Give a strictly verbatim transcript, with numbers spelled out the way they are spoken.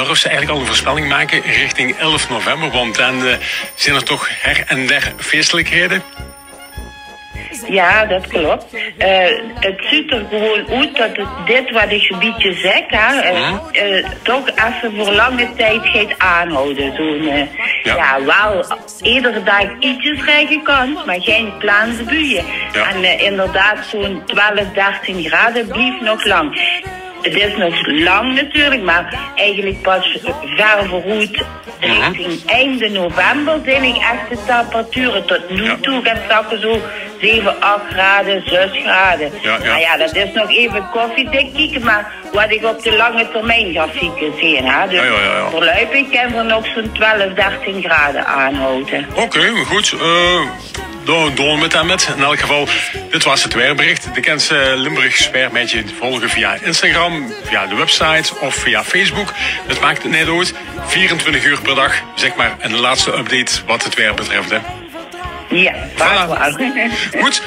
Durfs se eigelik al 'n veurspelling make richting elf november? Want dan eh, zeen d'r toch her en der feestelikhede. Ja, dat klopt. Eh, het zuut er gewoon oet dat het, dit wat ik zo'n bietje zeg, hè, eh, eh, toch effe veur lange tijd geit aanhouden. Zo'n, eh, Ja. Ja, wel iedere dag ietsjes regenkans, maar geen plaansbuien. Ja. En eh, inderdaad, zo'n twaalf, dertien graden blijft nog lang. Het is nog lang natuurlijk, maar eigenlijk pas ver vooruit richting einde november zijn ik echt de temperaturen tot nu Ja. toe gaan zakken, zo zeven, acht graden, zes graden. Ja, ja. Maar ja, dat is nog even koffiedik kieken, maar wat ik op de lange termijn grafieken zie, hè. Dus Ja, ja, ja, ja. Voorlopig kan er nog zo'n twaalf, dertien graden aanhouden. Oké, maar goed. Eh, dan doen we het dan met. In elk geval, dit was het weerbericht. De kent eh, Limburgs weer met je volgen via Instagram, via de website of via Facebook. Dat maakt het net uit. vierentwintig uur per dag, zeg maar, een laatste update wat het weer betreft. Hè. Ja, Voilà. waar. Goed,